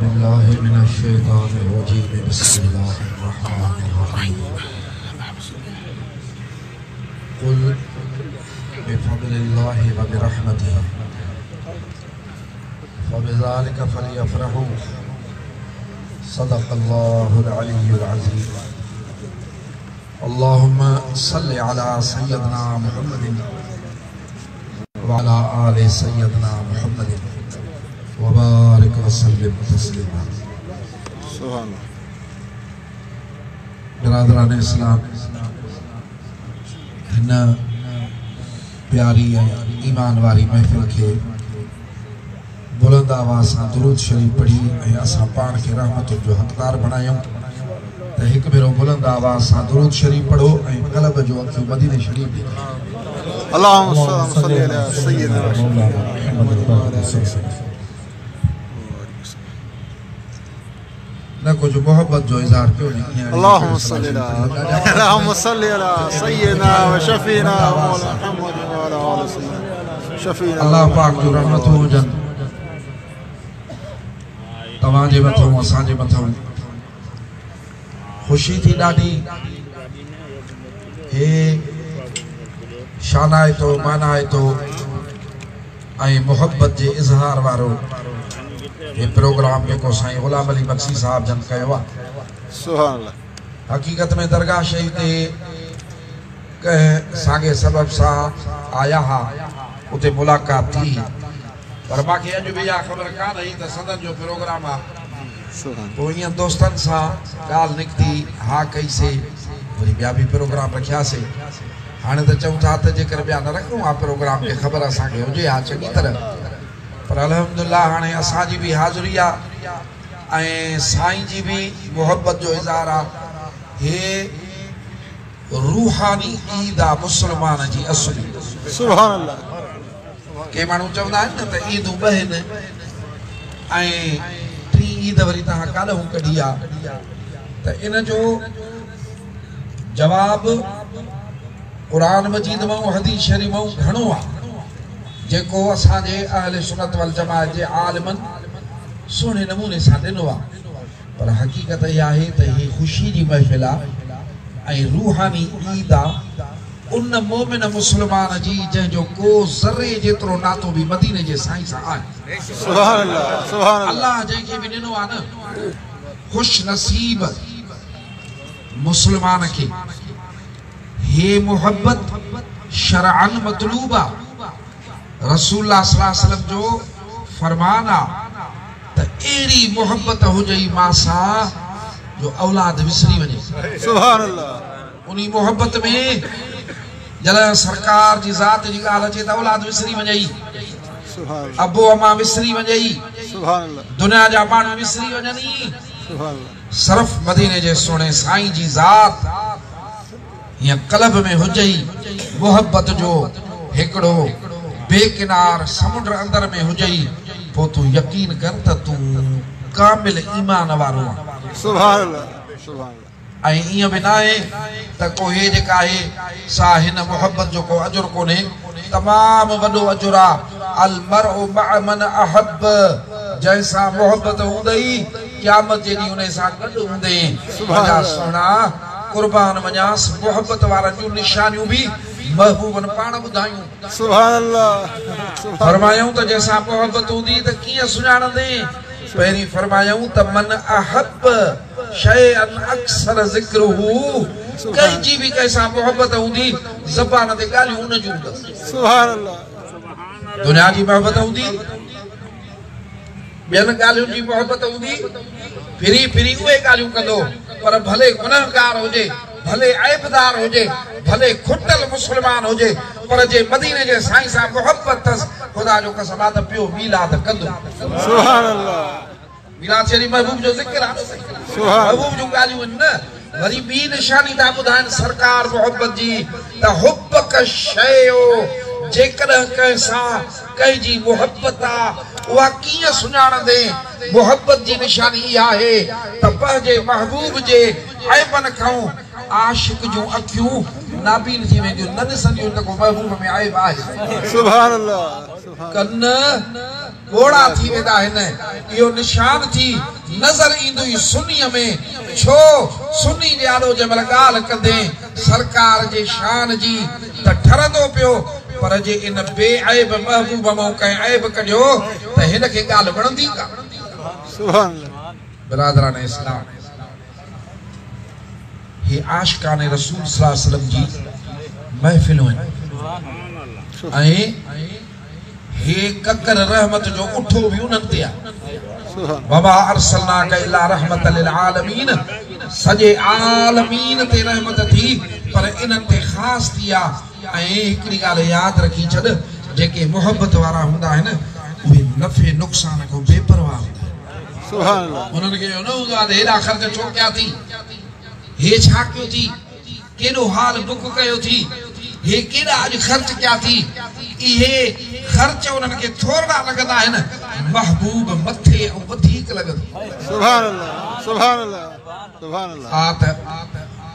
بالله من الشيطان الرجيم بسم الله الرحمن الرحيم قل بفضل الله وبرحمته فبذلك فليفرحوا صدق الله العلي العظيم اللهم صل على سيدنا محمد وعلى آل سيدنا محمد وبارك وسلم تسليما. سبحان الله. برادران اسلام، هن پياري ۽ ايمان واري محفل کي بلند آواز سان درود شريف پڙهي ۽ اسان پاڻ کي رحمتن جو حقدار بڻايون ته هڪ ڀيرو بلند آواز سان درود شريف پڙهو ۽ قلب جو اکيون مديني شريف ڏي ڪيو. اللهم صل على سيدنا محمد وعلى آله وسلم. نه ڪجهه محبت جو اظهار ڪيو نه ائين. اللهم صل على اللهم صل على سيدنا وشفينا مولانا محمد وعلى آله سيدنا شفينا. الله پاڪ جون رحمتون هجن توهان جي مٿون، اسان جي مٿون. خوشي ٿي ڏاڍي. هي شانائتو مانائتو ۽ محبت جي اظهار وارو هي پروگرام جيڪو سائين غلام علي مگسي صاحب جن ڪيو آهي. سبحان الله. حقيقت ۾ درگاهه شريف تي ڪنهن ساڳي سبب سان آيا ها، اتي ملاقات ٿي، پر مانکي اڄ به اها خبر ڪانه هئي ته سندن جو پروگرام آهي. پوء ائين دوستن سان ڳالهه نڪتي، ها ڪئيسي، وري ٻيا به پروگرام رکياسي. هاڻي ته چئون ٿا ته جيڪر ٻيا نه رکون ها پروگرام، کي خبر اسان کي هجي ها چڱي طرح، پر الحمدلله هاڻي اسان جي به حاضري آ ۽ سائين جي به محبت جو اظهار آ. هي روحاني عيد آ مسلمان جي اصلي. سبحان الله. ڪي ماڻهو چوندا آهن نه ته عيدون ٻه آهن ۽ ٽين عيد وري توهان ڪاڏهون ڪڍي آ، ته ان جو جواب قرآن مجيد مان حديث شريف مان گهڻو آ، جيڪو اسان جي اهل سنت والجماعت جي عالمن سهڻي نموني سان ڏنو آ. پر حقيقت اها آهي ته هي خوشي جي محفل آ ۽ روحاني عيد آ ان مومن مسلمان جي جنهن جو ڪو ذري جيترو ناتو به مديني جي سائين سان آهي. سبحان الله سبحان الله. الله جنهن کي به ڏنو آ نه، خوش نصيب مسلمان کي هي محبت شرعاً مطلوب آ. رسول الله صلي الله عليه وسلم جو فرمان آ ته اهڙي محبت هجئي مان سان جو اولاد وسري وڃي. سبحان الله. انهي محبت ۾ جڏهن سرڪار جي ذات جي ڳالهه اچي ته اولاد وسري وڃئي، سبحان الله. ابو امان وسري وڃئي، سبحان الله. دنيا جا ماڻهو وسري وڃني، سبحان الله. صرف مديني جي سهڻي سائين جي ذات ائين قلب ۾ هجئي، محبت جو هڪڙو بي ڪنار سمنڊ اندر ۾ هجئي، پوء تون يقين ڪر ته تون ڪامل ايمان وارو آن. سبحان الله سبحان الله. ۽ ائين به ناهي ته ڪو هي جيڪا آهي سا هن محبت جو ڪو اجر ڪونهي، تمام وڏو اجر آ، المرء مع من احب، جنهن سان محبت هوندئي قيامت جي ڏينهن انهي سان گڏ هوندين. منهنجا سهڻا قربان وڃانس، محبت وارن جون نشانيون به محبوبن پاڻ ٻڌايون. سبحان الله. فرمايائون ته جنهن سان محبت هوندي ته ڪيئن سڃاڻندين؟ پهرين فرمايائون ته من احب شيئا اڪثر ذڪره، ڪنهن جي به ڪنهن سان محبت هوندي زبان تي ڳالهيون ان جون هوندس. سبحان الله. دنيا جي محبت هوندي، ٻين ڳالهين جي محبت هوندي، ڦري ڦري اهي ڳالهيون ڪندو، پر ڀلي گنهگار هجي، ڀلي عيبدار هجي، ڀلي کٽل مسلمان هجي، پر جي مديني جي سائين سان محبت اٿس، خدا جو قسم آ ته پيو ميلاد ڪندو. سبحان الله. ميلاد شريف محبوب جو ذڪر آ نه سائين، محبوب جون ڳالهيون آهن نه. وري ٻي نشاني ٿا ٻڌائن سرڪار محبت جي ته حبڪ الشيء، جيڪڏهن ڪنهن سان ڪنهن جي محبت آ اها ڪيئن سڃاڻندين؟ محبت جي نشاني اها آهي ته پنهنجي محبوب جي عيبن کان عاشق جون اکيون نابين ٿي وينديون، نه ڏسنديون ته ڪو محبوب ۾ عيب آهي. سبحان الله سبحان. ڪن ٻوڙا ٿي ويندا آهن. اهو نشان ٿي نظر ايندو ئي سنيء ۾. ڇو سني جي آڏو جنهن مهل ڳالهه ڪندين سرڪار جي شان جي ته ٺرندو پيو، پر جي ان بي عيب محبوب مان ڪنهن عيب ڪڍيو ته هن کي ڳالهه وڻندي ڪا؟ سبحان الله. برادران اسلام! هي عاشقان رسول صلي الله عليه وسلم جي محفلون آهن ۽ هي ڪڪر رحمت جو اٺو به انهن تي آهي. وما ارسلناک الا رحمة للعالمين سڄي عالمين تي رحمت ٿي پر انهن تي خاص ٿي آ. ۽ هڪڙي ڳالهه ياد رکي ڇڏ جيڪي محبت وارا هوندا آهن اهي نفعي نقصان کان بي پرواهه هوندا آهن. سبحان الله. انهن کي اهو نه هوندو آهي ته هيڏا خرچ ڇو ڪيا ٿي، هي ڇا ڪيو ٿي، ڪيڏو هال بڪ ڪيو ٿي، هي ڪيڏا اڄ خرچ ڪيا ٿي، اهي خرچ انهن کي ٿورڙا لڳندا آهن، محبوب مٿي ۽ وڌيڪ لڳندو. سبحان الله سبحان الله سبحان الله. آ ته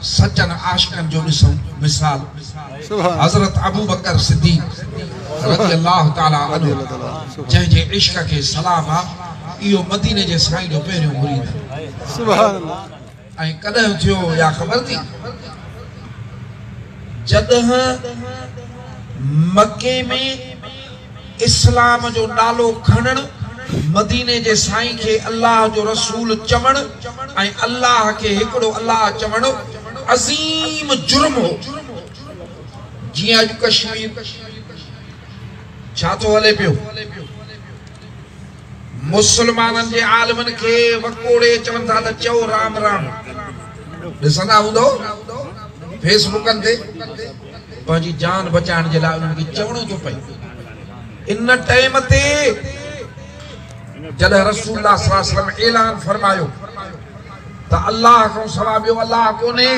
سچن عاشقن جو ڏسون مثال حضرت ابوبڪر صديق رضي الله تعالٰي عنه جنهن جي عشق کي سلام آ، اهو مديني جي سائين جو پهريون مريد آ. سبحان الله. ۽ ڪڏهن ٿيو اها خبر ٿي؟ جڏهن مڪي ۾ اسلام جو نالو کڻڻ، مديني جي سائين کي الله جو رسول چوڻ ۽ الله کي هڪڙو الله چوڻ عظيم جرم هو. جيئن اڄ ڪشمير ڇا ٿو هلي پيو؟ مسلمانن جي عالمن کي وڪوڙي چون ٿا ته چئو رام رام. ڏسندا هوندؤ فيس بڪن تي پنهنجي جان بچائڻ جي لاء انهن کي چوڻو ٿو پئي. ان ٽائيم تي جڏهن رسول الله صلي الله عليه وسلم اعلان فرمايو ته الله کان سوا ٻيو الله ڪونهي،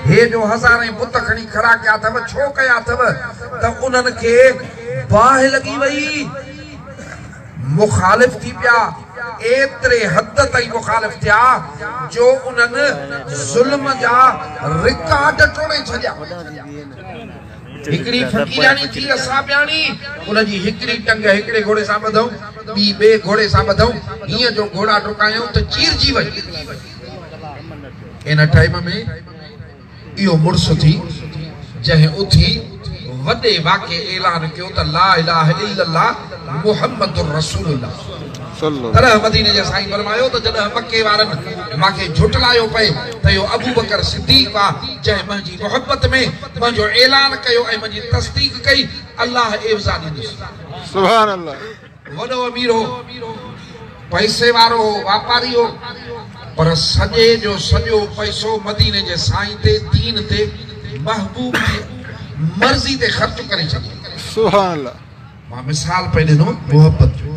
هي جو هزارين بت کڻي کڙا ڪيا اٿو ڇو ڪيا اٿو، ته انهن کي باهه لڳي وئي. مخالف ٿي پيا، ايتري حد تائين مخالف ٿيا جو انهن ظلم جا رڪارڊ ٽوڙي ڇڏيا. هڪڙي فقيرياڻي ٿي اصحابياڻي، ان جي هڪڙي ٽنگ هڪڙي گهوڙي سان ٻڌئون، ٻي ٻئي گهوڙي سان ٻڌئون، هيئن جو گهوڙا ڊڪايائون ته چيرجي وئي. ان ٽائيم ۾ اهو مڙس ٿي جنهن اٿي وڏي واڪي اعلان ڪيو ته لا اله الا الله محمد رسول الله. تڏهن مديني جي سائين فرمايو ته جڏهن مڪي وارن مان کي جهٽلايو پئي ته اهو ابوبڪر صديق آ جنهن منهنجي محبت ۾ منهنجو اعلان ڪيو ۽ منهنجي تصديق ڪئي الله عيوضا ڏيندس. سبحان الله. وڏو امير هو، پئسي وارو هو، واپاري هو، پر سڄي جو سڄو پئسو مديني جي سائين تي، دين تي، محبوب جي مرضي تي خرچ ڪري ڇڏيو. سبحان الله. مان مثال پئي ڏنو محبت جو.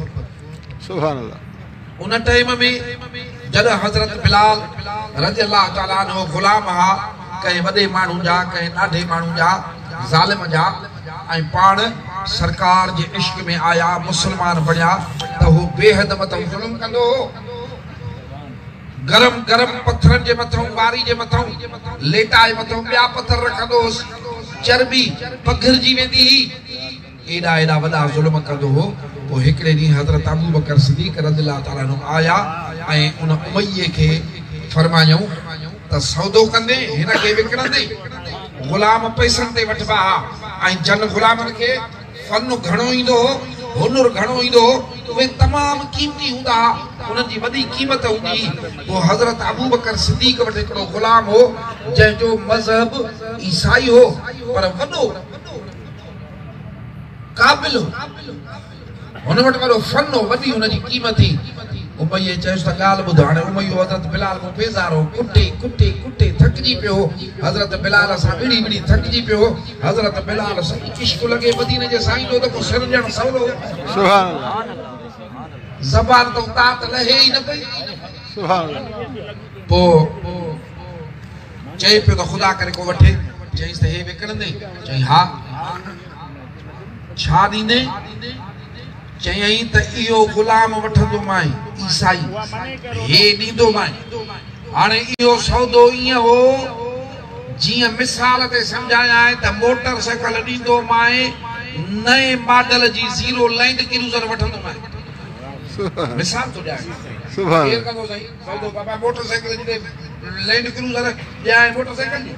سبحان الله. ان ٽائيم ۾ جڏهن حضرت بلال رضي الله تعالٰي عنه غلام ها ڪنهن وڏي ماڻهو جا، ڪنهن ڏاڍي ماڻهو جا، ظالم جا ۽ پاڻ سرڪار جي عشق ۾ آيا، مسلمان بڻيا ته هو بيحد مٿئون ظلم ڪندو هو. گرم گرم پٿرن جي مٿئون، واري جي مٿئون ليٽائي مٿئون ٻيا پٿر رکندو هوس، چرٻي پگهرجي ويندي هئي. ايڏا ايڏا وڏا ظلم ڪندو هو. پوء هڪڙي ڏينهن حضرت ابوبڪر صديق رضي الله تعالٰي عنه آيا ۽ ان اميي کي فرمايائون ته سودو ڪندين، هن کي وڪڻندين؟ غلام پئسن تي وٺبا ها ۽ جن غلامن کي فن گهڻو ايندو هو، هنر گهڻو ايندو هو، اهي تمام قيمتي هوندا ها، انهن جي وڏي قيمت هوندي هئي. پوء حضرت ابوبڪر صديق وٽ هڪڙو غلام هو، جنهن جو مذهب عيسائي هو، پر وڏو قابل هو، هن وٽ وڏو فن هو، وڏي هن جي قيمت هئي. اميي چيس ته ڳالهه ٻڌ، هاڻي اميو حضرت بلال مون بيزار هو، ڪٽي ڪٽي ڪٽي ٿڪجي پيو هو، حضرت بلال سان وڙهي وڙهي ٿڪجي پيو هو، حضرت بلال سان عشق لڳي مديني جي سائين جو ته ڪو سر ڏيڻ سولو هو. سبحان الله. زبان تان تات لهي ئي نه پئي. سبحان الله. پوء چئي پيو ته خدا ڪري ڪو وٺي. چيائينس ته هي وڪڻندين؟ چيائين ها. ڇا ڏيندين؟ چيائين ته اهو غلام وٺندومانء، عيسائي، هي ڏيندومانء. هاڻي اهو سودو ائين هو जीअं मिसाल ते सम्झायां त मोटरसाइकिल ॾींदोमांइ, नए model G zero land cruiser वठंदोमांइ। मिसाल थो ॾियां। केरु कंदो साईं सौदो? बाबा मोटरसाइकिल जी लैंड क्रूज़र ॾियां मोटरसाइकिल जी।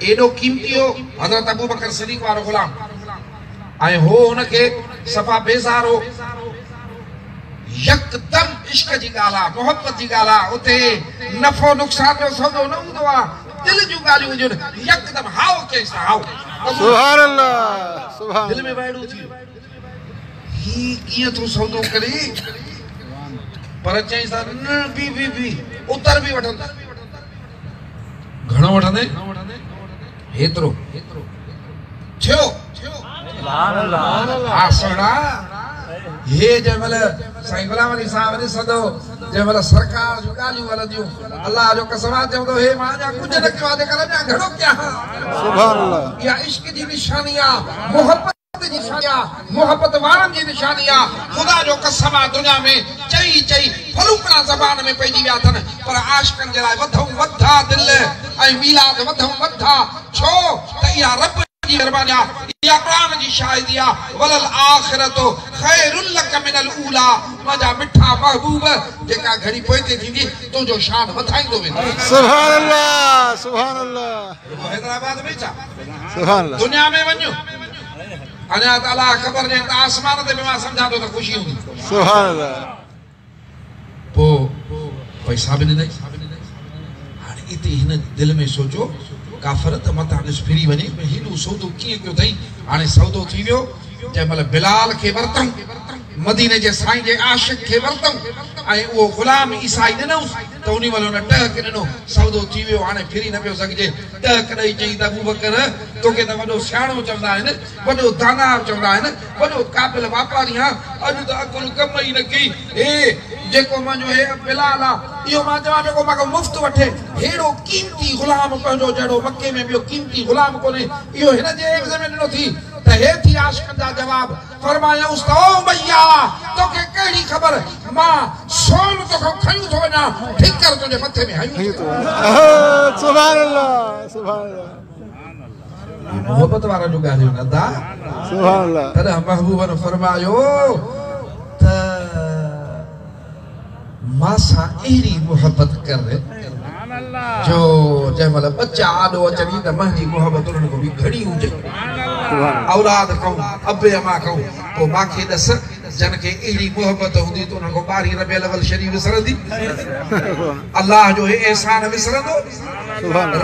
एॾो क़ीमती हो हज़रत अबू बकर सिद्दीक़ वारो ग़ुलाम, ऐं हो हुनखे सफ़ा बेज़ार हो। यकदम इश्क जी ॻाल्हि आहे, मोहबत जी ॻाल्हि आहे, उते नफ़ो नुक़सान जो सौदो न हूंदो आहे, दिलि जूं ॻाल्हियूं हूंदियूं आहिनि। यकदम हाओ चयईंसि, हाओ। सुभान अल्लाह, सुभान। दिलि में वाइड़ो थी वियो, ही कीअं थो सौदो करे? पर चयईंसि न, बी बी बी उतर बि वठंदुसि। घणो वठंदे? हेतिरो थियो। हा सुहिणा, हे जंहिं महिल साईं ग़ुलाम अली साहिबु ॾिसंदो, जंहिं महिल सरकार जूं ॻाल्हियूं हलंदियूं, अलाह जो कसम आहे, चवंदो हे मां अञा कुझु न कयो आहे, जेकर अञा घणो कयां। सुभान अल्लाह। इहा इश्क जी निशानी आहे, मोहबत जी निशानी आहे, मोहबत वारनि जी निशानी आहे। ख़ुदा जो कसम आहे, दुनिया में चई चई फलूकड़ा ज़बान में पइजी विया अथनि, पर आशिकनि जे लाइ वधऊं वधा दिलि ऐं मीलाद वधऊं वधा। छो त इहा रब जी महिरबानी आहे, इहा क़ुरान जी शाहिदी आहे। वलल आख़िरतु ख़ैरुल लक मिनल ऊला। मुंहिंजा मिठा महबूब, जेका घड़ी पोइते थींदी तुंहिंजो शान वधाईंदो वेंदो। सुभान अल्लाह, सुभान अल्लाह। हैदराबाद में छा? सुभान अल्लाह। दुनिया में वञो अञा त अलाह ख़बर ॾिए त आसमान ते बि मां सम्झां थो त ख़ुशी हूंदी। सुभान अल्लाह। पोइ पैसा बि ॾिनई। हाणे हिते हिन दिलि में सोचो, काफ़र त मथां ॾिस फिरी वञे, हेॾो सौदो कीअं कयो अथई? हाणे सौदो थी वियो। जंहिं महिल बिलाल खे वरितऊं, मदीने जे साईं जे आशिक खे वरितऊं, ऐं उहो ग़ुलाम ईसाई ॾिनऊंसि, त उन महिल हुन टहक ॾिनो, सौदो थी वियो, हाणे फिरी न पियो सघिजे। टहक ॾेई चई त अबू बकर, तोखे त वॾो सियाणो चवंदा आहिनि, वॾो दानार चवंदा आहिनि, वॾो क़ाबिल वापारी आहियां, अॼु त अकुल कम ई न कई। हे जेको मुंहिंजो हे बिलाल आहे, इहो मां चवां पियो मूंखां मुफ़्त वठे, अहिड़ो क़ीमती ग़ुलाम पंहिंजो जहिड़ो मक्के में ॿियो क़ीमती ग़ुलाम कोन्हे, इहो हिन जे एवज़ में ॾिनो थी। त हे थी आशिकनि जा जवाब। फरमायूंसि त ओ मैया, तोखे कहिड़ी ख़बर, मां सोन तोखां खयूं थो वञा, ठिकर तुंहिंजे मथे में हयूं थो। सुभान अल्लाह, सुभान अल्लाह। मोहबत वारा जूं ॻाल्हियूं न अदा। सुभान अल्लाह। तॾहिं महबूबनि फरमायो त मां सां अहिड़ी मोहबत कर जो जंहिं महिल बच्चा आॾो अचनि त मुंहिंजी मोहबत उन्हनि खां बि घणी हुजे। औलाद खां अबे अम्मा खां पोइ मूंखे ॾिस, जन खे अहिड़ी मोहबत हूंदी त उन्हनि खां ॿारहीं रबी अव्वल शरीफ़ विसरंदी, अलाह जो हे अहसान विसरंदो,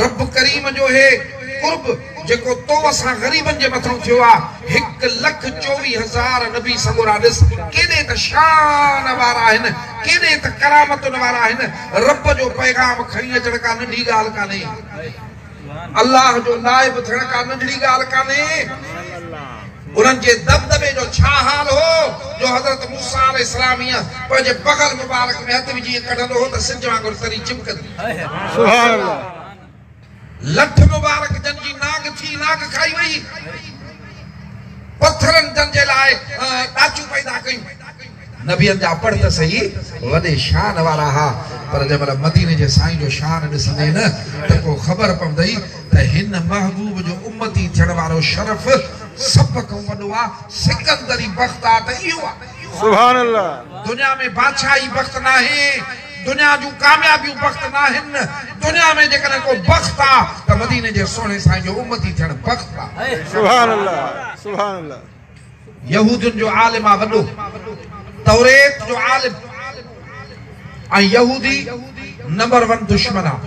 रब करीम जो हे क़ुर्ब जेको तो असां ग़रीबनि जे मथां थियो आहे। 1,24,000 नबी सगोरा ॾिस केॾे त शान वारा आहिनि, केॾे त करामतुनि वारा आहिनि। रब जो पैगाम खणी अचण का नंढी ॻाल्हि कान्हे, अलाह जो नाइब थियण का नंढड़ी ॻाल्हि कान्हे। उन्हनि जे दबदबे जो छा हाल हो जो हज़रत मूसा अलैहिस्सलाम ईअं पंहिंजे बगल मुबारक में हथ विझी कढंदो हो त सिज वांगुरु तरी चिमकंदी। सुभान अल्लाह। लठ मुबारक जन जी नाग थी, नाग खाई वई, पत्थरनि जन जे लाइ ॾाचूं पैदा कयूं। नबियनि जा पढ़ त सही वॾे शान वारा हा, पर जंहिं महिल मदीने जे साईं जो शान ॾिसंदे न त पोइ ख़बर पवंदई त हिन महबूब जो उम्मती थियण वारो शरफ़ सभ खां वॾो आहे। सिकंदरी बख़्त आहे त इहो आहे। सुभान अल्लाह। दुनिया में बादशाही बख़्त न आहे, दुनिया जूं कामयाबियूं बख़्त न आहिनि। दुनिया में जेकॾहिं को बख़्त आहे त मदीने जे सुहिणे साईं जो उम्मती थियणु बख़्त आहे। सुभान अल्लाह, सुभान अल्लाह। यहूदियुनि जो आलिम आहे वॾो, तौरेत जो आलिम, ऐं यहूदी नंबर 1 दुश्मन आहे।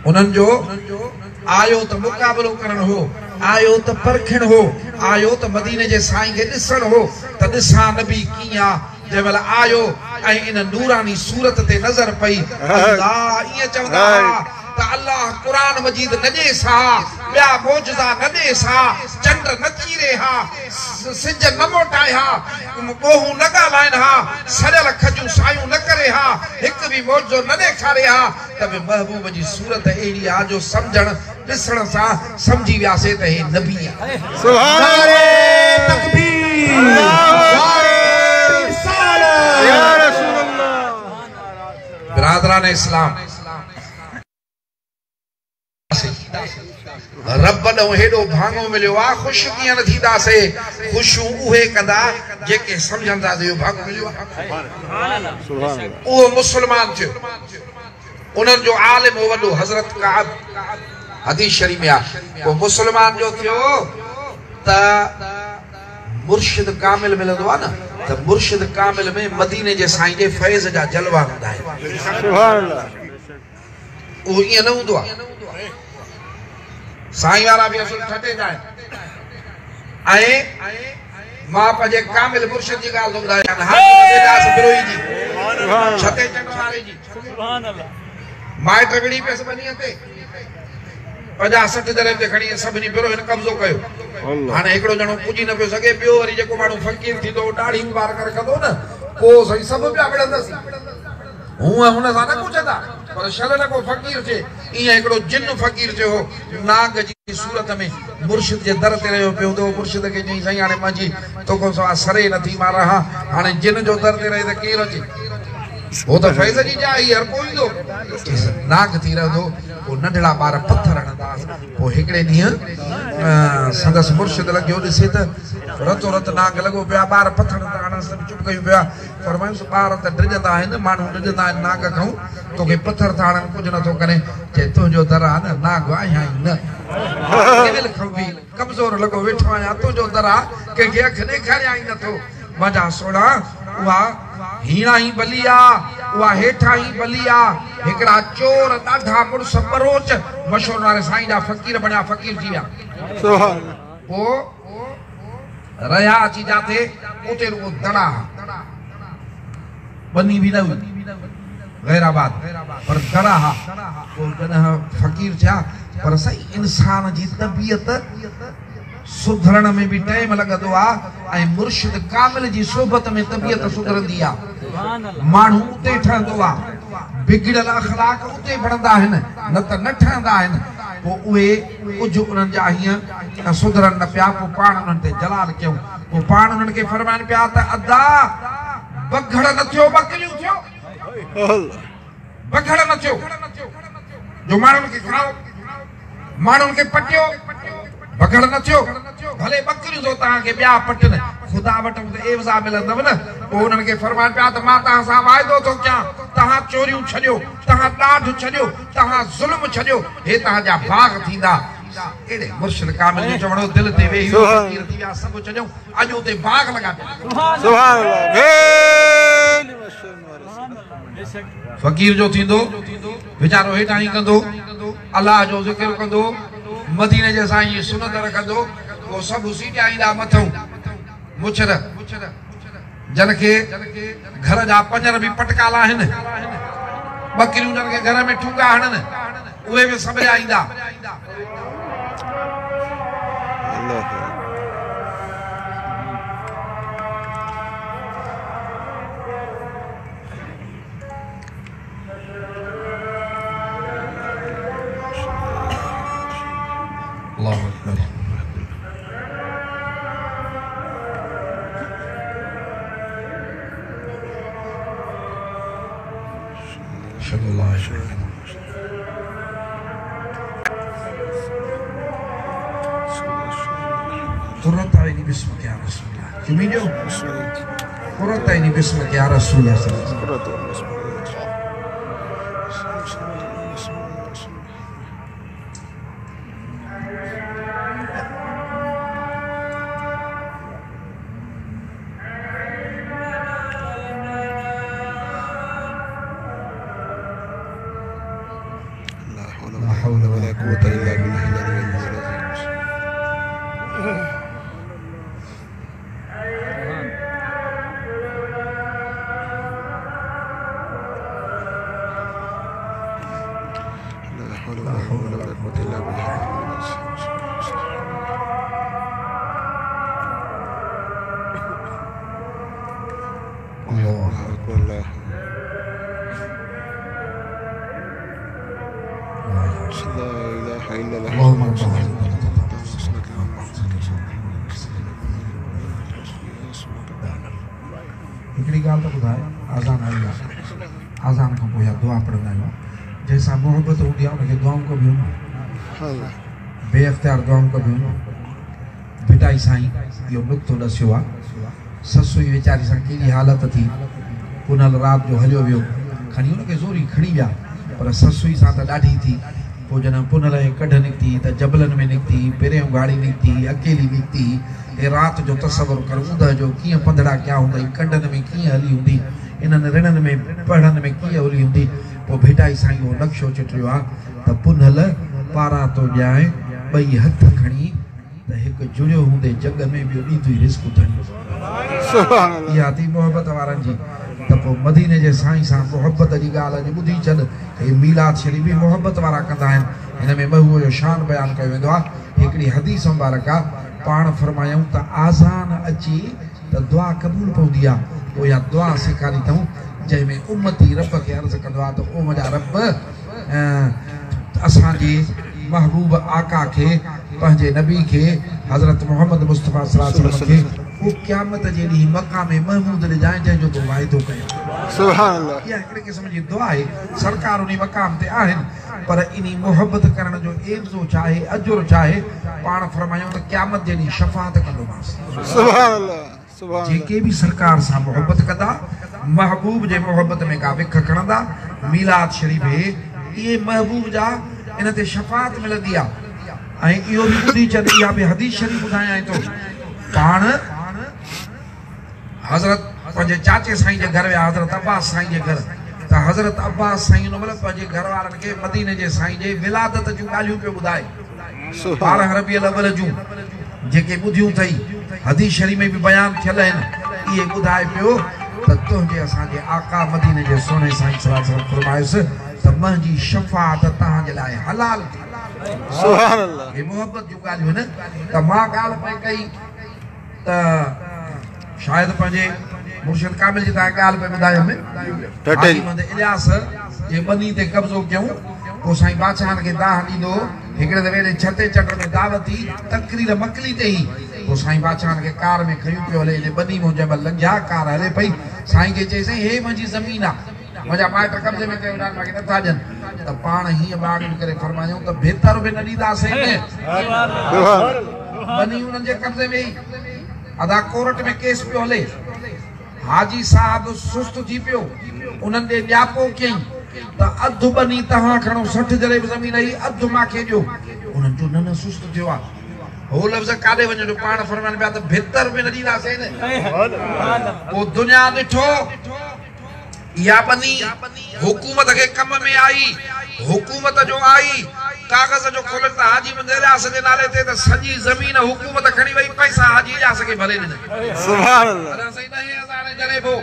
उन्हनि जो आयो त मुक़ाबिलो करणु हो, आयो त परखणु हो, आयो त मदीने जे साईं खे ॾिसणु हो त ॾिसां नबी कीअं आहे। जंहिं महिल आयो ऐं इन नूरानी सूरत ते नज़र पई, अल्लाह ईअं चवंदा हुआ त अल्लाह क़ुरान मजीद न ॾिएसि हा, ॿिया मौजज़ा न ॾिएसि हा, चंड न चीरे हा, सिज न मोटाए हा, ॿोहूं न ॻाल्हाइनि हा, सड़ियल खजूं सायूं न करे हा, हिकु बि मौजज़ो न ॾेखारे हा, त बि महबूब जी सूरत अहिड़ी आहे जो सम्झण ॾिसण सां सम्झी वियासीं त हे नबी आहे। सुभान अल्लाह। तकबीर, या रसूल अल्लाह। बिरादरान इस्लाम, رب ڏانهن هيڏو ڀاڱو مليو آ، خوش ڪيئن نه ٿينداسي؟ خوشيون اهي ڪندا جيڪي سمجهندا ته اهو ڀاڱو مليو آ. اهو مسلمان ٿيو. انهن جو عالم هو وڏو حضرت ڪعب، حديث شريف ۾ آ، پوء مسلمان جو ٿيو ته مرشد ڪامل ملندو آ نه ته مرشد ڪامل ۾ مديني جي سائين جي فيض جا جلوا هوندا آهن. اهو ائين نه هوندو آهي. سائين وارا به اصل ٺٽي جا آهن ۽ مان پنهنجي ڪامل مرشد جي ڳالهه ٿو ٻڌايان، حاجي مديداس بروهي جي، ڇتي چنڊ واري جي. مائٽ وڙهي پيس ٻنيء تي، 50 60 جريب تي کڻي سڀني بروهين قبضو ڪيو. هاڻي هڪڙو ڄڻو پڄي نه پيو سگهي، ٻيو وري جيڪو ماڻهو فقير ٿيندو هو، ڏاڙهي مبارڪ رکندو نه، پوء سائين سڀ پيا وڙهندس. هونء هن سان نه پڇندا، پر شل نه ڪو فقير ٿئي. ايئن هڪڙو جن فقير ٿيو هو، نانگ جي صورت ۾ مرشد جي در تي رهيو پيو هوندو هو. مرشد کي چيائين، سائين هاڻي منهنجي توکان سوا سري نه ٿي مان رهان، هاڻي جن جو در تي رهي ته ڪير اچي؟ هو ته فيض جي جاء هئي، هر ڪو ايندو. چيس، نانگ ٿي رهندو. پوء ننڍڙا ٻار پٿر هڻندا هئس. پوء هڪڙي ڏينهن سندس مرشد لنگهيو، ڏسي ته رتو رت نانگ لڳو پيو آهي. ٻار پٿر ٿا هڻنس ته به چپ ڪيون پيو آهي. فرمايس، ٻار ته ڊڄندا آهن، ماڻهو ڊڄندا آهن نانگ کان، توکي پٿر ٿا هڻن، ڪجهه نٿو ڪرين. چي، تنهنجو در آ نه، نانگ آهيان ئي نه. ڪيول کان به ڪمزور لڳو ويٺو آهيان، تنهنجو در آ، ڪنهن کي اک ڏيکاريان ئي نٿو. منهنجا سهڻا، اها هيڻائي ڀلي آ، اها هيٺاهين ڀلي آ. هڪڙا چور ڏاڍا مڙس ٻروچ مشهور واري سائين جا فقير بڻيا، فقير ٿي ويا. پوء رهيا اچي جاٿي، اتي رڳو دڙا ها، ٻني به نه هئي، غير آباد، پر دڙا ها. پوء جڏهن فقير ٿيا، پر سائين انسان جي طبيعت سڌرڻ ۾ به ٽائيم لڳندو آ ۽ مرشد ڪامل جي صحبت ۾ طبيعت سڌرندي آ. ماڻهو اتي ٺهندو آ، بگڙيل اخلاق اتي بڻندا آهن، نه ته نه ٺهندا آهن. پوء اهي ڪجهه انهن جا هيئن سڌرن نه پيا، پوء پاڻ انهن تي جلال ڪيائون. پوء پاڻ انهن کي فرمائن پيا ته ادا! بگهڙ نه ٿيو، ٻڪريون ٿيو. بگهڙ نه ٿيو جو ماڻهن کي کائو، ماڻهن کي پٽيو. بگهڙ نه ٿيو، ڀلي ٻڪريون ٿو توهان کي ٻيا پٽن، خدا وٽئون ته عيوضا ملندؤ نه. پوء انهن کي فرمائن پيا ته مان توهان سان واعدو ٿو ڪيان، توهان چوريون ڇڏيو، توهان ڏاڍ ڇڏيو، توهان ظلم ڇڏيو، هي توهان جا باغ ٿيندا. اهڙي مرشد ڪامل جو چوڻ هو، دل تي ويهي ويو، فقير ٿي ويا، سڀ ڇڏيائون، اڄ اتي باغ لڳا پيا. فقير جو ٿيندو، ويچارو هيٺاهين ڪندو، الله جو ذڪر ڪندو، مديني جي سائين جي سنت رکندو، پوء سڀ سيٽيا ايندا مٿئون مڇر، جن کي گهر جا پڃر به پٽڪا لاهن، ٻڪريون جن کي گهر ۾ ٺونگا هڻن، اهي به سنڀريا ايندا. الله اڪبر. اشهد ان لا اله الا الله. قرة عيني باسمك يا رسول الله. چمي ڏيو. قرة عيني باسمك يا رسول الله صلي الله عليه وسلم. لا حول ولا قوة إلا بالله العلي العظيم. لا حول ولا قوة إلا بالله العلي العظيم. الله أكبر. لا إله إلا الله. اللهم رب هڪڙي ڳالهه ته ٻڌاء، آذان آئي آهي، آذان کان پوء اها دعا پڙهندا آهيون، جنهن سان محبت هوندي آهي ان کي دعائون ڪبيون نه. बे अख़्तियार दुआऊं कबियूं। भिटाई साईं इहो नुक़्तो ॾसियो आहे। ससुई वीचारी सां केॾी हालत थी, पुनल राति जो हलियो वियो, खणी हुनखे ज़ोरी खणी विया, पर ससुई सां त ॾाढी थी। पोइ जॾहिं पुनल जे कढ निकिती त जबलनि में निकिती, पहिरियों गाड़ी निकिती, अकेली निकिती। हे राति जो तसवुर कर, ऊंदह जो कीअं पंधड़ा कया हूंदई, कंडनि में कीअं हली हूंदी, इन्हनि रिणनि में पढ़नि में कीअं हली हूंदी। पोइ भिटाई साईं उहो नक्शो चिटियो आहे त पुनल पारा तो ॼाए ॿई हथ खणी त हिकु जुड़ियो हूंदे जॻ में, ॿियो ॾींदो ई रिस्क धणी। इहा थी मोहबत वारनि जी। त पोइ मदीने जे साईं सां मोहबत जी ॻाल्हि अॼु ॿुधी छॾ। हे मीलाद शरीफ़ बि मोहबत वारा कंदा आहिनि, हिन में महबूब जो शान बयानु कयो वेंदो आहे। हिकिड़ी हदीस मुबारक आहे, पाण फरमायूं त आज़ान अचे त दुआ क़बूल पवंदी आहे। पोइ इहा दुआ सेखारी अथऊं जंहिंमें उम्मती रब खे अर्ज़ु कंदो आहे त ओ मुंहिंजा रब, असांजे महबूब आका खे, पंहिंजे नबी खे, हज़रत मोहम्मद मुस्तफ़ा सल्लल्लाहु अलैहि वसल्लम खे उहो क़यामत जे ॾींहुं मक़ाम महमूद ॾिजांइ जंहिंजो तो वाइदो कयो। सुभान अल्लाह। इहा हिकिड़े क़िस्म जी दुआ आहे। सरकार उन मक़ाम ते आहिनि, पर इन मोहबत करण जो एवज़ो छा आहे, अजुर छा आहे, पाण फरमायूं त क़यामत जे ॾींहुं शफ़ाअत कंदोमांसि। सुभान अल्लाह। सुभान। जेके बि सरकार सां मोहबत कंदा, महबूब जे मोहबत में का विख खणंदा, मीलाद शरीफ़ हे इहे महबूब जा इन ते शफ़ाअत मिलंदी आहे। ऐं इहो बि ॿुधी छॾ, इहा बि हदीस शरीफ़ ॿुधायां थो। पाण हज़रत पंहिंजे चाचे साईं जे घर विया, हज़रत अब्बास साईं जे घर, त हज़रत अब्बास साईं उन महिल पंहिंजे घर वारनि खे मदीने जे साईं जे विलादत जूं ॻाल्हियूं पियो ॿुधाए। 12 रबी अव्वल जूं जेके ॿुधियूं अथई, हदीस शरीफ़ में बि बयानु थियल आहिनि, इहे ॿुधाए पियो त तुंहिंजे असांजे आका मदीने जे सोणे साईं सल्लल्लाहु अलैहि वसल्लम फरमायुसि त मुंहिंजी शफ़ाअत तव्हांजे लाइ हलाल थी। सुभान अल्लाह। हे मोहबत जूं ॻाल्हियूं आहिनि। त मां ॻाल्हि पई कई त शायदि पंहिंजे मुर्शिद कामिल जी तव्हां ॻाल्हि पई ॿुधायमि, इलियास जे ॿनी ते कब्ज़ो कयूं, पोइ साईं बादशाहनि खे दाह ॾींदो। हिकिड़े दफ़े हेॾे छते चंड में दावत थी, तकरीर मकली ते ई, पोइ साईं बादशाहनि खे कार में खयूं पियो हले, हेॾे ॿनी मां जंहिं महिल लंघिया, कार हले पई, साईं खे चई साईं हे मुंहिंजी ज़मीन आहे, मुंहिंजा माइट कब्ज़े में कयो मूंखे नथा ॾियनि। त पाण हीअं बाग करे फरमायूं त भेतर बि न ॾींदासीं, ॿनी उन्हनि जे कब्ज़े में ई। अदा कोर्ट में केस पियो हले, हाजी साहब सुस्त थी पियो, उन्हनि ॾे न्यापो कयईं त अधु ॿनी तव्हां खणो, 60 जरे ज़मीन आई, अधु मूंखे ॾियो। उन्हनि चयो न न सुस्त थियो आहे, हो लफ़्ज़ काॾे वञो जो पाण फरमाइनि पिया त भितर बि न ॾींदासीं। पोइ दुनिया ॾिठो इहा ॿनी हुकूमत खे कम में आई, हुकूमत जो आई कागज़ जो खोले त हाजी इलियास जे नाले ते त सॼी ज़मीन हुकूमत खणी वई, पैसा हाजी इलियास खे भरे ॾिनई। सुभान अल्लाह। साईं 10,000 जरेबो,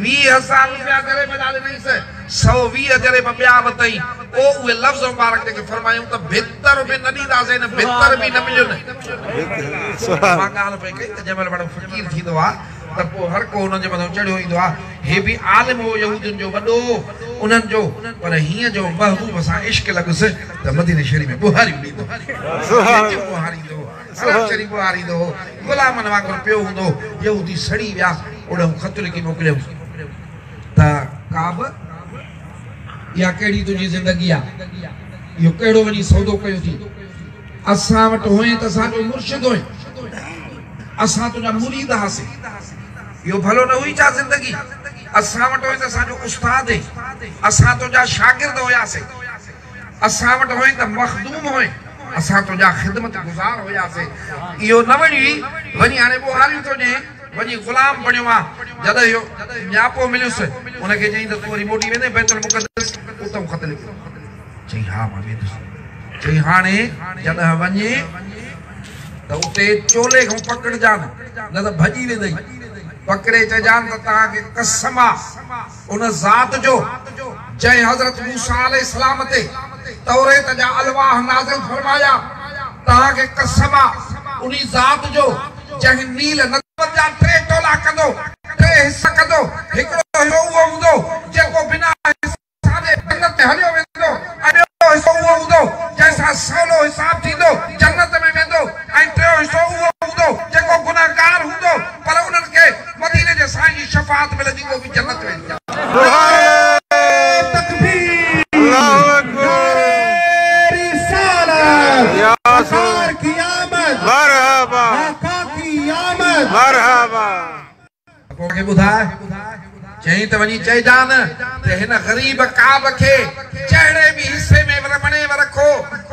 20,000 रुपया जरेब जा ॾिनईसि, 120 जरेब ॿिया वरितई। पोइ उहे लफ़्ज़ मुबारक जेके फरमायूं त भितर बि न ॾींदासीं, भितर बि न मिलियुनि। मां ॻाल्हि पई कई त जंहिं महिल माण्हू फ़क़ीर थींदो आहे त पोइ हर को हुनजे मथां चढ़ियो ईंदो आहे। हे बि आलिम हो यहूदियुनि जो वॾो उन्हनि जो, पर हीअं जो महबूब सां इश्क लॻुसि त मदीने शरीफ़ में बुहारियूं ॾींदो, बुहारींदो, हरम शरीफ़ बुहारींदो हो, ग़ुलामनि वांगुरु पियो हूंदो। यहूदी सड़ी विया, ओॾां ख़त लिखी मोकिलियऊं त काब इहा कहिड़ी तुंहिंजी ज़िंदगी आहे, इहो कहिड़ो वञी सौदो कयो थी, असां वटि हुए त असांजो मुर्शिद हुए, असां तुंहिंजा मुरीद हुआसीं, इहो भलो न हुई छा ज़िंदगी? असां वटि हुए त असांजो उस्ताद है, असां तुंहिंजा शागिर्द हुआसीं, असां वटि हुए त मख़दूम हुए, असां तुंहिंजा ख़िदमत गुज़ार हुआसीं। इहो न वञी वञी हाणे ॿुहारियूं थो ॾिए, वञी ग़ुलाम बणियो आहे। जॾहिं इहो न्यापो मिलियुसि उनखे चयईं त तूं वरी मोटी वेंदे बैतुल मुक़द्दस, उतां ख़त लिखियो। चयईं हा मां वेंदुसि। चयईं हाणे जॾहिं वञे त उते चोले खां पकड़जान, न त भॼी वेंदई। पकड़े चइजान त तव्हांखे कसम आहे उन ज़ात जो जंहिं हज़रत मूसा अलैहिस्सलाम ते तौरेत जा अलवाह नाज़िल फरमाया, तव्हांखे कसम आहे उन ज़ात जो जंहिं नील नदी जा 3 टोला कंदो, 3 हिसा कंदो, हिकिड़ो हिसो उहो हूंदो जेको बिना हिसाब जे जन्नत में हलियो वेंदो, ऐं ॿियो हिसो उहो हूंदो जंहिंसां सवलो हिसाब थींदो जन्नत में वेंदो, ऐं टियों हिसो उहो हूंदो जेको गुनाहगार हूंदो पर उन्हनि खे मदीने जे साईं जी शफ़ाअत मिलंदी, उहो बि जन्नत वेंदी। अल्लाहु अकबर। کي ٻڌاء. چيائين ته وڃي چئجان ته هن غريب ڪعب کي جهڙي به حصي ۾ وڻيو رکو.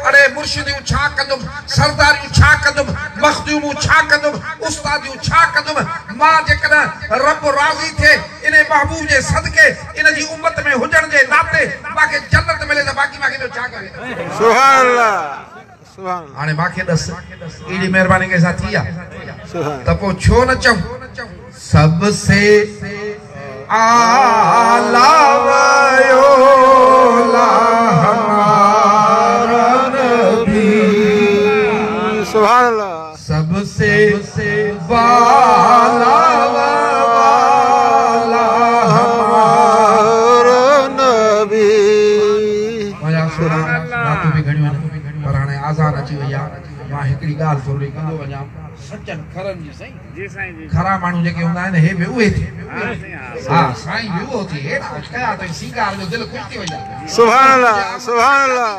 اڙي مرشديون ڇا ڪندم، سرداريون ڇا ڪندم، مخدومون ڇا ڪندم، استاديون ڇا ڪندم، مان جيڪڏهن رب راضي ٿئي ان محبوب جي صدقي ان جي امت ۾ هجڻ جي ناتي مان کي جنت ملي ته باقي مان کي ٻيو ڇا کپي. سبحان الله سبحان الله. هاڻي مان کي ڏس اهڙي مهرباني ڪنهن سان ٿي آ ته پوء ڇو نه چئون سب سي اعليٰ ويولا همارا نبي. سبحان الله. سب سي بالا والا همارا نبي. منهنجا سهڻا راتيون به گهڻيون آهن پر هاڻي آذان اچي وئي آهي. مان هڪڙي ڳالهه ٿورڙي ڪندو وڃان. سچن کرن جي سائين کرا ماڻهو جيڪي هوندا آهن هي به اهي ٿي. ها سائين به اهو ٿي. هيڏا ڪيا اٿئي سينگار جو دل خوش ٿي وئي آهي. سبحان الله سبحان الله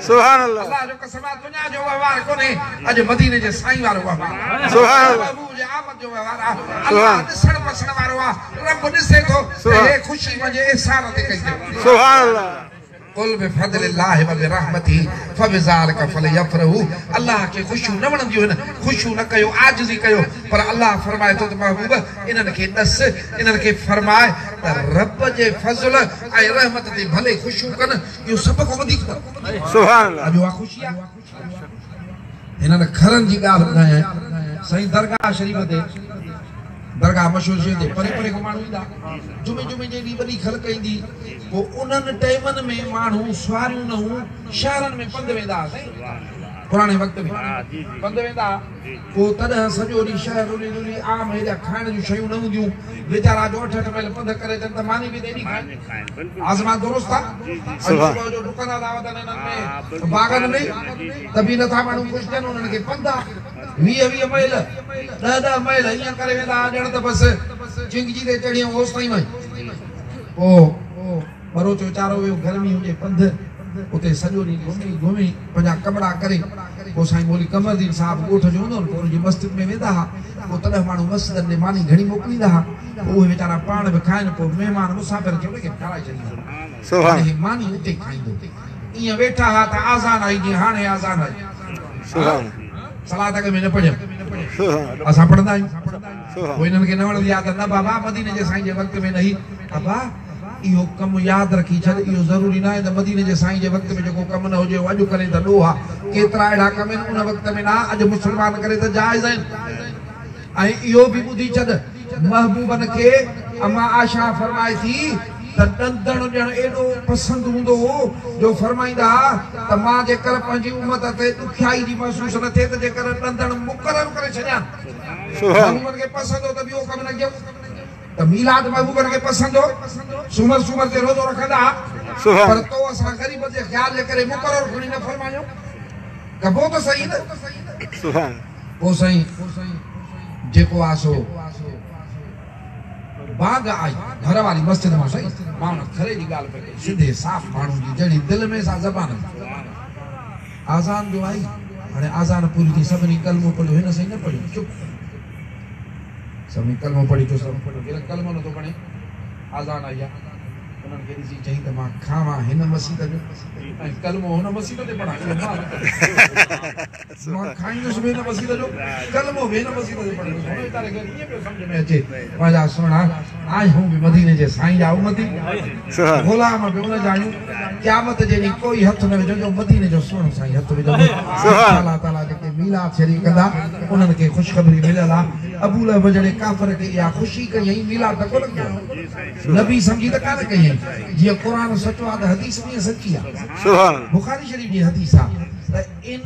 سبحان الله. الله جو قسم آهي دنيا جو وهنوار ڪونهي، اڄ مديني جي سائين وارو وهنوار آهي. سبحان الله. محبوب جي آمد جو وهنوار آهي. الله ڏسڻ پسڻ وارو آهي. رب ڏسي ٿو ته هي خوشي منهنجي احسان تي ڪئي اٿئي. سبحان الله. قل بفضل الله وبرحمته فبذلك فليفرحوا. الله کي خوشيون نه وڻنديون آهن، خوشيون نه ڪيو، عاجزي ڪيو. پر الله فرمائي ٿو ته محبوب انهن کي ڏس، انهن کي فرمائي ته رب جي فضل ۽ رحمت تي ڀلي خوشيون ڪن، اهو سڀ کان وڌيڪ اٿن. سبحان الله. اڄ اها خوشي آهي. هنن کرن جي ڳالهه ٻڌايائين. سائين درگاهه شريف تي، درگاهه مشهور شريف تي پري پري کان ماڻهو ايندا. جمعي جمعي جي ڏينهن وڏي خلق ايندي. پوء انهن ٽائيمن ۾ ماڻهو سواريون نه هون، شهرن ۾ پنڌ ويندا هئا. سائين پراڻي وقت ۾ پنڌ ويندا هئا. پوء تڏهن سڄو ڏينهن شهر رلي رلي عام هيڏا کائڻ جون شيون نه هونديون. ويچارا جو 8-8 ميل پنڌ ڪري اچن ته ماني به ته ايڏي کائن. آزمان درست آ. اڄ صبح جو ڊڪندا ٿا وتن انهن ۾ باغن ۾ ته به نٿا ماڻهو خوش ٿين. انهن کي پنڌ آ 20-20 ميل 10-10 ميل ائين ڪري ويندا ها ڄڻ ته بس چنگجي تي چڙهي ۽ اوستائين وڃ. پوء ٻروچ ويچارو ويو گرمي هجي پنڌ اتي سڄو ڏينهن گهمي گهمي پنهنجا ڪپڙا ڪري. پوء سائين مولوي قمردين صاحب ڳوٺ جو هوندو هو نه، پوء ان جي مسجد ۾ ويندا ها. پوء تڏهن ماڻهو مسجدن ڏي ماني گهڻي موڪليندا ها. پوء اهي ويچارا پاڻ به کائن، پوء مهمان مسافر کي ان کي به کارائي ڇڏيندا ها. هاڻي هي ماني اتي کائيندو. ائين ويٺا ها ته آذان آئي، جيئن هاڻي آذان آئي. صلات اڳ ۾ نه پڙهيم، اسان پڙهندا آهيون. پوء انهن کي نه وڻندي آهي ته نه بابا مديني جي سائين جي وقت ۾ نه هي. ابا اهو ڪم ياد رکي ڇڏ، اهو ضروري نه آهي ته مديني جي سائين جي وقت ۾ جيڪو ڪم نه هجي اهو اڄ ڪرين ته ڏوهه آهي. ڪيترا اهڙا ڪم آهن ان وقت ۾ نه آهي، اڄ مسلمان ڪري ته جائز آهن. ۽ اهو به ٻڌي ڇڏ، محبوبن کي اما عائشه فرمائي ٿي ته ڏندڻ ڏيڻ ايڏو پسند هوندو هو جو فرمائيندا ها ته مان جيڪر پنهنجي امت تي ڏکيائي جي محسوس نه ٿئي ته جيڪر ڏندڻ مقرر ڪري ڇڏيان. محبوبن کي پسند هو ته ٻيو ڪم نه ڪيون. ته ميلاد محبوبن کي پسند هو، سومر سومر تي روزو رکندا ها، پر تو اسان غريبن جي خيال جي ڪري مقرر کڻي نه فرمايو، ڪبو ته صحيح نه. پوء سائين جيڪو آ سو باغ آئي گهر واري مسجد مان. سائين مان ان کري جي ڳالهه پئي ڪئي، سڌي صاف ماڻهو جي جهڙي دل ۾ سا زبان ۾. آذان جو آئي، هاڻي آذان پوري ٿي، سڀني ڪلمو پڙهيو، هن سائين نه پڙهيو، چپ. سڀني ڪلمو پڙهي چيو، سڀ هن ڪلمو نٿو پڙهي، آذان آئي آ. انهن کي ڏسي چيائين ته مان کاوان هن مسيت جو ۽ ڪلمو هن مسيت تي پڙهان، اهو مان نه ڪندس. مان کائيندس به هن مسيت جو، ڪلمو به هن مسيت تي پڙهندس. هن ويچاري کي ائين پيو سمجهه ۾ اچي، پنهنجا سهڻا آهيون به مديني جي سائين جا امتي، غلام به ان جا آهيون. قيامت جي ڏينهن ڪوئي هٿ نه وجهندو، مديني جو سهڻو سائين هٿ وجهندو. انشاء الله تعاليٰ جيڪي ميلاد شريف ڪندا انهن کي خوشخبري مليل آ. ابو لهب جهڙي ڪافر کي اها خوشي ڪيائين، ميلاد ته ڪونه ڪيو. نبي سمجهي ته ڪانه ڪيائين. جيئن قرآن سچو آ ته حديث به ائين سچي آ. بخاري شريف جي حديث آ ته ان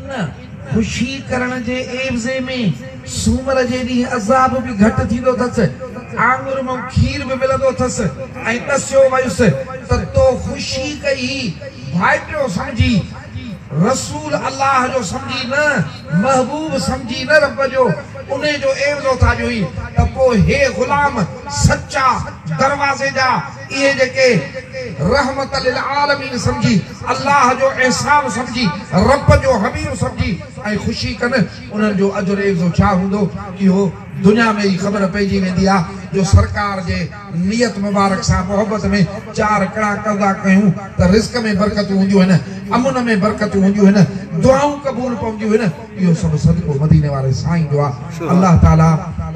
خوشي ڪرڻ جي عيوضي ۾ سومر جي ڏينهن عذاب به گهٽ ٿيندو اٿس، آڱر مان کير به ملندو اٿس ۽ ڏسيو ويس ته تو خوشي ڪئي هئي، ڀائٽيو سمجهي، رسول الله جو سمجهي نه، محبوب سمجهي نه رب جو، انهي جو عيوضو ٿا ڏيوئين ته پوء هي غلام سچا دروازي جا اهي جيڪي رحمت للعالمين سمجهي، الله جو احسان سمجهي، رب جو حبيب سمجهي ۽ خوشي ڪن، انهن جو اجر عيوضو ڇا هوندو؟ اهو دنيا ۾ ئي خبر پئجي ويندي آهي. جو سرڪار جي نيت مبارڪ سان محبت ۾ چار ڪڙا ڪندا ڪيون ته رزق ۾ برڪتون هونديون آهن، امن ۾ برڪتون هونديون آهن، دعائون قبول پونديون آهن. اهو سڀ صدقو مديني واري سائين جو آهي. الله تعالي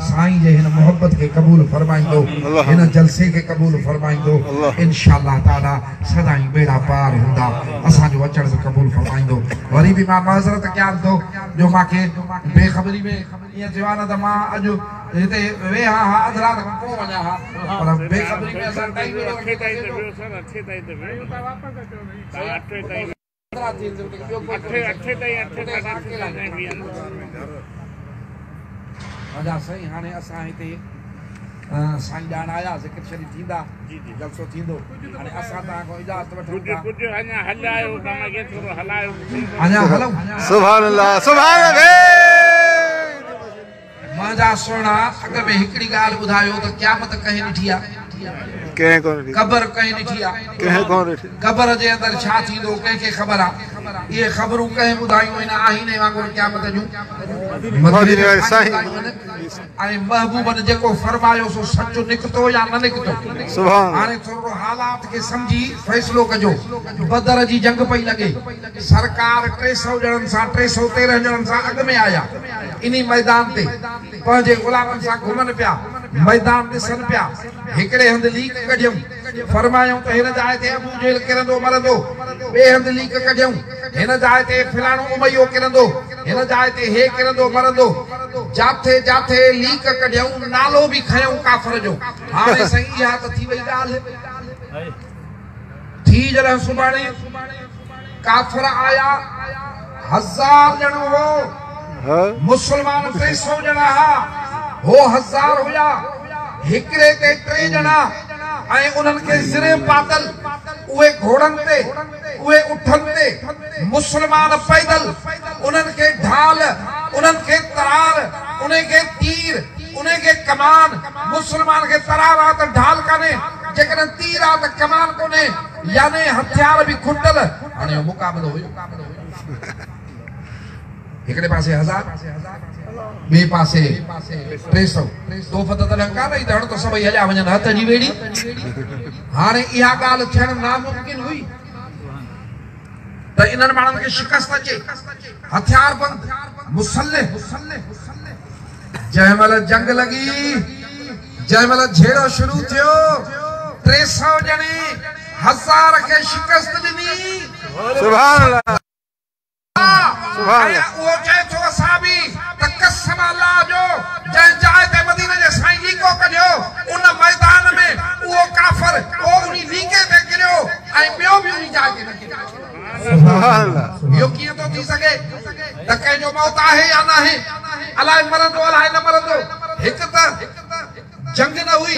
سائين جي هن محبت کي قبول فرمائيندو، هن جلسي کي قبول فرمائيندو. انشاء الله تعالي سدائين ٻيڙا پار هوندا، اسان جو اچڻ به قبول فرمائيندو. وري به مان معذرت ڪيان ٿو جو مان کي بي خبري ۾ ائين ٿيو آهي نه ته مان اڄ هتي ويهان ها، اڌ رات کان پوءِ وڃان ها، پر بي خبري ۾ اسان ٽائيم اهڙو رکيو سائين. هاڻي اسان هتي سائين ڄاڻ آيا، ذڪر شريف ٿيندا، جلسو ٿيندو. هاڻي اسان توهان کان اجازت وٺون ٿا. اڃا هلون. سبحان الله سبحان الله. منهنجا سهڻا، اڳ ۾ هڪڙي ڳالهه ٻڌايو ته قيامت ڪنهن ڏٺي آهي؟ ڪنهن ڪونه ڏٺي. قبر ڪنهن ڏٺي آهي؟ ڪنهن ڪونه ڏٺي. قبر جي اندر ڇا ٿيندو ڪنهن کي خبر آهي؟ اهي خبرون ڪنهن ٻڌايون آهن؟ آهيني وانگر قيامت جون مديني واري سائين ۽ محبوبن جيڪو فرمايو سو سچ نڪتو يا نه نڪتو؟ سبحان. هاڻي ٿورو حالات کي سمجهي فيصلو ڪجو. بدر جي جنگ پئي لڳي، سرڪار 300 ڄڻن سان، 313 ڄڻن سان اڳ ۾ آيا. انهي ميدان تي پنهنجي غلامن سان گهمن پيا، ميدان ڏسن پيا. هڪڙي هنڌ ليڪ ڪڍيون، فرمايون ته هن جاءِ تي ابو جهل ڪرندو مرندو. ٻئي هنڌ ليڪ ڪڍيون، هن جاءِ تي فلاڻو اميو ڪرندو، هن جاءِ تي هي ڪرندو مرندو. جاٿي جاٿي ليڪ ڪڍيون، نالو به کنيون ڪافر جو. هاڻي سائين اها ته ٿي وئي ڳالهه ٿي. جڏهن سڀاڻي ڪافر آيا، 1000 ڄڻو هو، مسلمان 300 ڄڻا ها، هو 1000 هئا. هڪڙي تي 3 ڄڻا ۽ انهن کي زري پاتل، اهي گهوڙن تي، اهي اٺن تي، مسلمان پيدل. انهن کي ڍال، انهن کي ترار، ان کي تير، ان کي ڪمان. مسلمان کي ترار آهي ته ڍال ڪانهي، جيڪڏهن تير آهي ته ڪمان ڪونهي، يعني هٿيار به کٽل. هاڻي اهو مقابلو هيو، هڪڙي پاسي 1000، ٻئي پاسي 300. توف ته تڏهن ڪانه ئي ته هڻ ته سڀئي هليا وڃن هٿ جي ويڙي. هاڻي اها ڳالهه ٿيڻ ناممڪن هئي ته انهن ماڻهن کي شڪست اچي، هٿيار بند مسلح. جنهن مهل جنگ لڳي، جنهن مهل جهيڙو شروع ٿيو، 300 ڄڻي 1000 کي شڪست ڏني. سبحان الله سبحان الله. اهو چئي ٿو اصحابي ته قسم الله جو، جنهن جاءِ تي مديني جي سائين ليڪو ڪڍيو، ان ميدان ۾ اهو ڪافر اهو ان ليڪي تي ڪريو ۽ ٻيو به ان جاءِ تي نه ڪريو. سبحان الله. اهو ڪيئن ٿو ٿي سگهي ته ڪنهن جو موت آهي يا نه آهي؟ الائي مرندو الائي نه مرندو. هڪ ته جنگ نه هئي،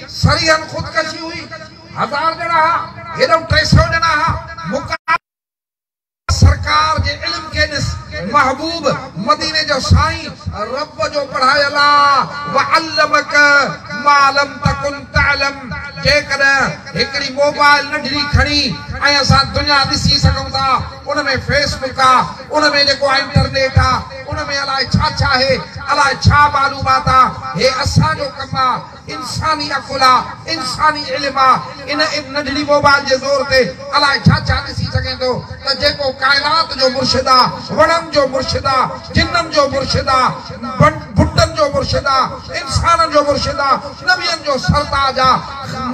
سريهن خودڪشي هئي. 1000 ڄڻا ها، هيڏو 300 ڄڻا ها. سرڪار جي علم کي ڏس، محبوب مديني جو سائين رب جو پڙهايل آ، وعلمک ما لم تڪن تعلم. جيڪڏهن هڪڙي موبائل ننڍڙي کڻي ۽ اسان دنيا ڏسي سگهون ٿا، ان ۾ فيس بڪ آهي، ان ۾ جيڪو آهي انٽرنيٽ آهي، ان ۾ الائي ڇا ڇا آهي، الائي ڇا معلومات آهي. هي اسان جو ڪم آهي، انساني عقل آهي، انساني علم آهي. ان ننڍڙي موبائل جي زور تي الائي ڇا ڇا ڏسي سگهي ٿو. ته جيڪو ڪائنات جو مرشد آهي، وڻن جو مرشد آهي، جنن جو مرشد آهي، ڀٽن جو مرشد آهي، انسانن جو مرشد آهي، نبين جو سرتاج آهي،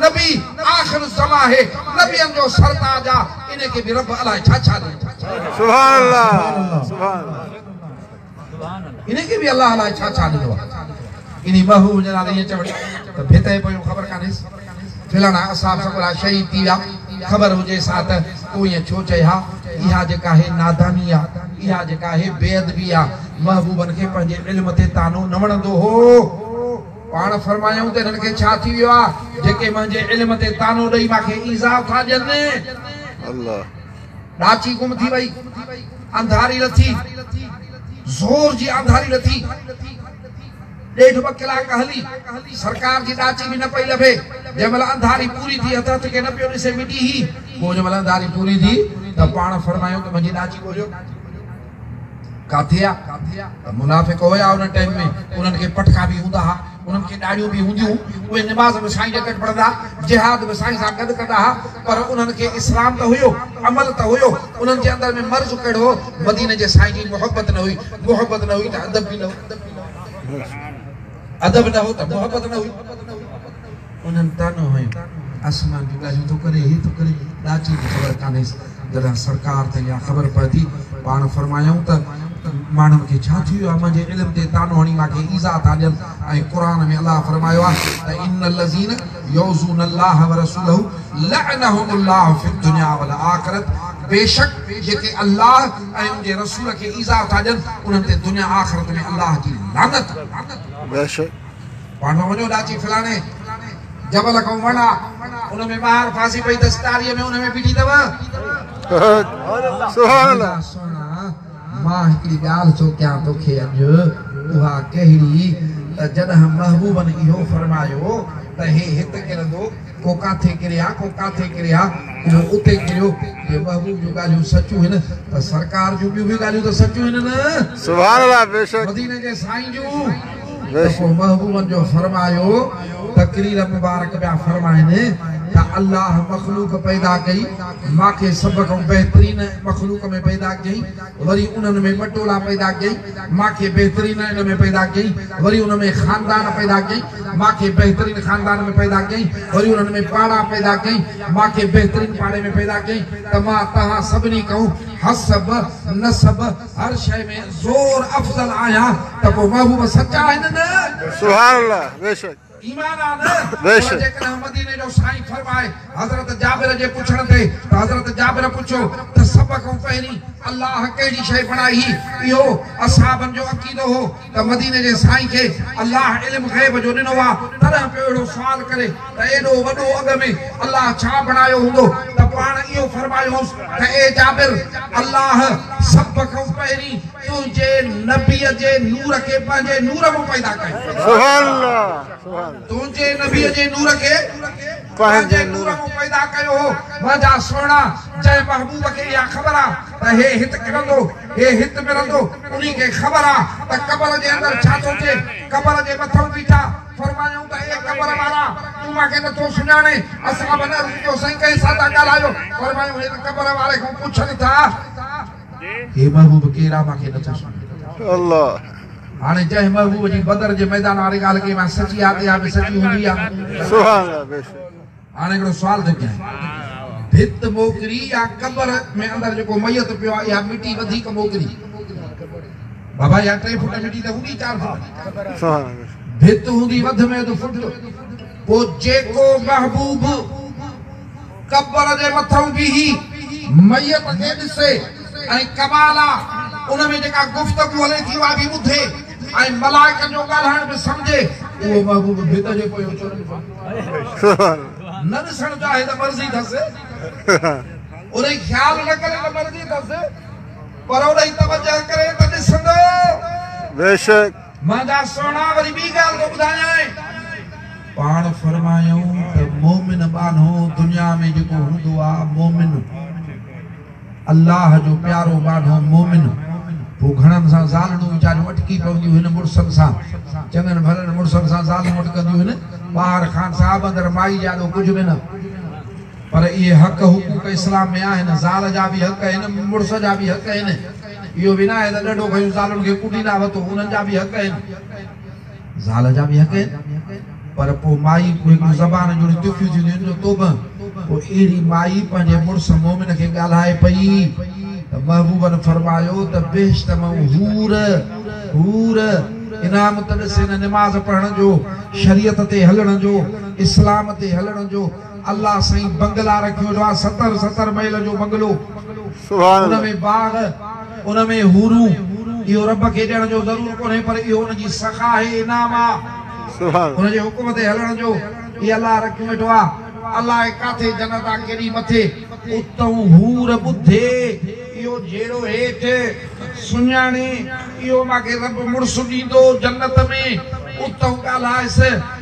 نبي آخر زمان آهي، نبين جو سرتاج آهي، ان کي به رب الائي ڇا ڇا ڏنو. سبحان الله سبحان الله. ان کي به الله الائي ڇا ڇا ڏنو آهي. ان محبوب جي نالي ائين چوڻ ته ڀت پيون خبر ڪانهيس، فلاڻا اصحاب سڳورا شهيد ٿي ويا، خبر هجي سا ته پوءِ ائين ڇو چئي ها؟ اها جيڪا آهي ناداني آهي، اها جيڪا آهي بي ادبي آهي. محبوبن کي پنهنجي علم تي تانو نه وڻندو هو. پاڻ فرمايون ته هنن کي ڇا ٿي ويو آهي جيڪي منهنجي علم تي تانو ڏيئي مون کي ايذاء ٿا ڏين؟ الله. ڏاچي گم ٿي وئي، انڌاري لٿي، زور جي انڌاري لٿي. 1.5 2 ڪلاڪ هلي، سرڪار جي ڏاچي به نه پئي لڀي. جنهن مهل انڌاري پوري ٿي، هٿ هٿ کي نه پيو ڏسي، مٽي هي. پوءِ جنهن مهل انڌاري پوري ٿي ته پاڻ فرمايو ته منهنجي ڏاچي ڳوليو، ڪاٿي آهي؟ ته منافق هئا ان ٽائيم ۾، انهن کي پٽڪا به هوندا هئا. انهن کي ڏاڙهيون به هونديون، اهي نماز به سائين جي گڏ پڙهندا، جهاد به سائين سان گڏ ڪندا ها، پر انهن کي اسلام ته هيو، عمل ته هيو، انهن جي اندر ۾ مرض ڪهڙو هو؟ مديني جي سائين جي محبت نه هئي، محبت نه هئي ته ادب به نه هو، ادب نه هو ته محبت نه هئي. انهن طعنو هنيو، آسمان جون ڳالهيون ٿو ڪري، هي ٿو ڪري، ڏاچي جي خبر ڪانهيس. جڏهن سرڪار تائين اها خبر پهتي، پاڻ فرمايائون ته ماڻهن کي ڇا ٿي ويو آهي، منهنجي علم تي طعنو هڻي مان کي ايذاء ٿا ڏين ۽ قرآن ۾ الله فرمايو آهي ته ان الذين يؤذون الله ورسوله لعنهم الله في الدنيا والآخرة بيشڪ جيڪي الله ۽ ان جي رسول کي ايذاء ٿا ڏين انهن تي دنيا آخرت ۾ الله جي لعنت آهي. بيشڪ. پاڻ وڃو ڏاچي فلاڻي جبل کان وڻ آ ان ۾ ٻاهر ڦاسي پئي اٿس ٽاريء ۾ ان ۾ بيٺي اٿو. سبحان الله. منهنجا سهڻا مان هڪڙي ڳالهه ٿو ڪيان توکي اڄ اها ڪهڙي ته جڏهن محبوبن اهو فرمايو ته هي هت ڪرندو ڪو ڪاٿي ڪري ها ڪو ڪاٿي ڪري ها اهو اتي ڪريو جي محبوب جون ڳالهيون سچيون هن ته سرڪار جون ٻيون به ڳالهيون ته سچيون هن نه. سبحان الله بيشڪ. مديني جي سائين جون. ته پوء محبوبن جو فرمايو، تقرير مبارڪ پيا فرمائن ته الله مخلوق پيدا ڪئي، مان کي سڀ کان بهترين مخلوق ۾ پيدا ڪيائين، وري انهن ۾ ٻه ٽولا پيدا ڪيائين، مان کي بهترين ان ۾ پيدا ڪيائين، وري ان ۾ خاندان پيدا ڪيائين، مان کي بهترين خاندان ۾ پيدا ڪيائين، وري انهن ۾ پاڙا پيدا ڪيائين، مان کي بهترين پاڙي ۾ پيدا ڪيائين ته مان توهان سڀني کان حسب، نسب، هر شيء ۾ زور افضل آهيان ته پوء محبوب سچا آهن نه؟ سبحان الله بيشڪ. ايمان آ نه؟ بيشڪ. پر جيڪڏهن مديني جو سائين فرمائي حضرت جابر جي پڇڻ تي ته حضرت جابر پڇيو ته سڀ کان پهرين الله ڪهڙي شيء بڻائي هئي؟ اهو اصحابن جو عقيدو هو ته مديني جي سائين کي الله علم غيب جو ڏنو آ تڏهن پيو اهڙو سوال ڪري ته ايڏو وڏو اڳ ۾ الله ڇا بڻايو هوندو ته پاڻ اهو فرمايو هوس ته اي جابر! الله سڀ کان پهرين تنهنجي نبيء جي نور کي پنهنجي نور مان پيدا ڪيو. سبحان الله سبحان الله. تنهنجي نبيء جي نور کي پنهنجي نور مان پيدا ڪيو هو. منهنجا سهڻا! جنهن محبوب کي اها خبر آ ته هي هت ڪرندو، هي هت مرندو، انهي کي خبر آ ته قبر جي اندر ڇا ٿو ٿئي. قبر جي مٿئون بيٺا فرمايائون ته اي قبر وارا! تون مان کي نٿو سڃاڻين؟ اصحابن عرض ڪيو، سائين ڪنهن سان ٿا ڳالهايو؟ فرمايائون، هن قبر واري کان پڇن ٿا. هي محبوب ڪير آ مان کي نٿو سڃاڻي. الله. هاڻي جنهن محبوب جي بدر جي ميدان واري ڳالهه ڪئي مان سچي آ ته اها به سچي هوندي يا نه؟ سبحان الله بيشڪ. هاڻي هڪڙو سوال ٿو ڪيان. ڀت موڪري يا قبر ۾ اندر جيڪو ميت پيو آ اها مٽي وڌيڪ موڪري؟ بابا اها ٽي فوٽ مٽي ته هوندي چار فوٽ. سبحان الله. ڀت هوندي وڌ ۾ وڌ فوٽ. پوء جيڪو محبوب قبر جي مٿئون بيهي ميت کي ڏسي ۽ ڪمال آ ان ۾ جيڪا گفتگو هلي ٿي اها به ٻڌي ۽ ملائڪن جو ڳالهائڻ به سمجهي اهو محبوب ڀت جي پويون ڇو نه ڏٺو؟ نه ڏسڻ چاهي ته مرضي اٿس، انهي خيال نه ڪري ته مرضي اٿس، پر انهي توجه ڪري ته ڏسندو. بيشڪ. منهنجا سهڻا وري ٻي ڳالهه ٿو ٻڌايانء. پاڻ فرمايائون ته مؤمن ٻانهو دنيا ۾ جيڪو هوندو آ مؤمن الله جو پيارو ٻانهو مؤمن پوء گهڻن سان زالڻون ويچاريون اٽڪي پونديون هن مڙسن سان چڱن ڀلن مڙسن سان زالون اٽڪنديون هن ٻاهر خان صاحب اندر مائي جي آڏو ڪجهه به نه پر اهي حق حقوق اسلام ۾ آهن زال جا به حق آهن مڙس جا به حق آهن اهو به ناهي ته ڏنڊو کنيون زالن کي ڪٽيندا وتو انهن جا به حق آهن زال جا به حق آهن پر پوء مائي هڪڙيون زبان جهڙيون تکيون ٿينديون آهن جو توبه پوء اهڙي مائي پنهنجي مڙس مؤمن کي ڳالهائي پئي ته محبوبن فرمايو ته بهشت مان حور حور انعام ته ڏس هن نماز پڙهڻ جو شريعت تي هلڻ جو اسلام تي هلڻ جو الله سائين بنگلا رکيو ويٺو آهي ستر ستر ميل جو بنگلو ان ۾ باغ ان ۾ حورون اهو رب کي ڏيڻ جو ضرور ڪونهي پر اهو ان جي سخا آهي انعام آ ان جي حڪم تي هلڻ جو اهي الله رکيون ويٺو آ الاء ڪاٿي جنت آ ڪيڏي مٿي اتئون حور ٻڌي اهو جهيڙو هيٺ سڃاڻي اهو مان کي رب مڙس ڏيندو جنت ۾ اتئون ڳالهائيس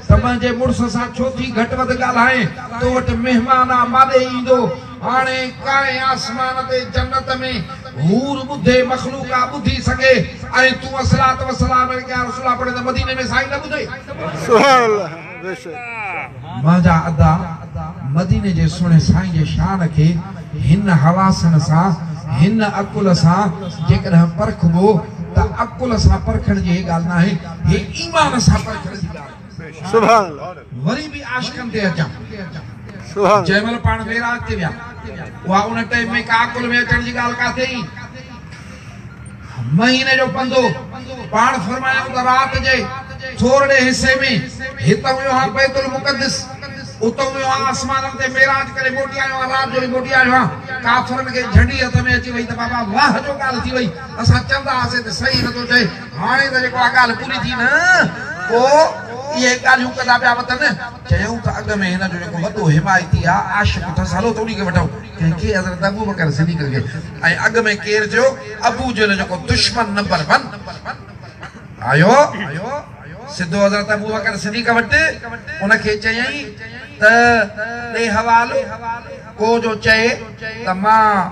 ته منهنجي مڙس سان ڇو ٿي گهٽ وڌ ڳالهائين تو وٽ مهمان آ ماڏي ايندو هاڻي ڪائين آسمان تي جنت ۾ حور ٻڌي، مخلوق آ ٻڌي سگهي ۽ تون الصلوة والسلام عليڪ يا رسول الله پڙهين ته مديني ۾ سائين نه ٻڌي. سبحان الله بيشڪ. منهنجا ادا مديني جي سهڻي سائين جي شان کي هن حواسن سان هن عقل سان جيڪڏهن پرکبو ته عقل سان پرکڻ جي هي ڳالهه ناهي هي ايمان سان پرکڻ جي ڳالهه آهي. سبحان الله. وري به عاشقن تي اچان. سبحان. جنهن مهل پاڻ معراج تي ويا اها ان ٽائيم ۾ ڪا عقل ۾ اچڻ جي ڳالهه ڪاٿي هئي. مهيني جو پنڌ هو. پاڻ فرمايائون ته رات جي ٿورڙي حصي ۾ هتئون ويو هان بيت المقدس، اتئون ويو هان آسمانن تي معراج ڪري موٽي آيو هان، رات جو ئي موٽي آيو هان. ڪافرن کي جهنڊي هٿ ۾ اچي وئي ته بابا واهه جو ڳالهه ٿي وئي، اسان چوندا هئاسين ته صحيح نٿو چئي، هاڻي ته جيڪو آ ڳالهه پوري ٿي نه، پوء اهي ڳالهيون ڪندا پيا وتن. چيائون ته اڳ ۾ هن جو جيڪو وڏو حمايتي آ، عاشق اٿس، هلو ته انهي کي وٺون. ڪنهن کي؟ حضرت ابوبڪر صديق کي. ۽ اڳ ۾ ڪير چيو؟ ابوجهل جيڪو دشمن نمبر ون آيو سڌو حضرت ابوبڪر صديق وٽ، ان کي چيائين ته ڏي حوالو، ڪو جو چئي ته مان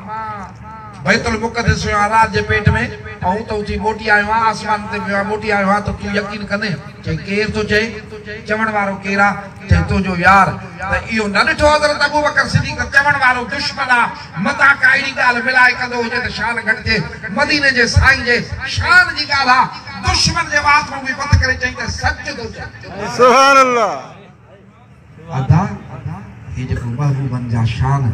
بيت المقدس ويو آهيان رات جي پيٽ ۾ ۽ اتان اٿي موٽي آيو آهيان، آسمان تي ويو آهيان موٽي آيو آهيان ته تون يقين ڪندين؟ چئي ڪير ٿو چئي؟ چوڻ وارو ڪير آ؟ چئي تنهنجو يار. ته اهو نه ڏٺو حضرت ابوبڪر صديق ته چوڻ وارو دشمن آ، متان ڪا اهڙي ڳالهه ملائي ڪندو هجي ته شان گهٽجي. مديني جي سائين جي شان جي ڳالهه آ، دشمن جي وات مان به بند ڪري چئي ته سچ ٿو چئي. سبحان الله. ادا هي جيڪو محبوبن جا شان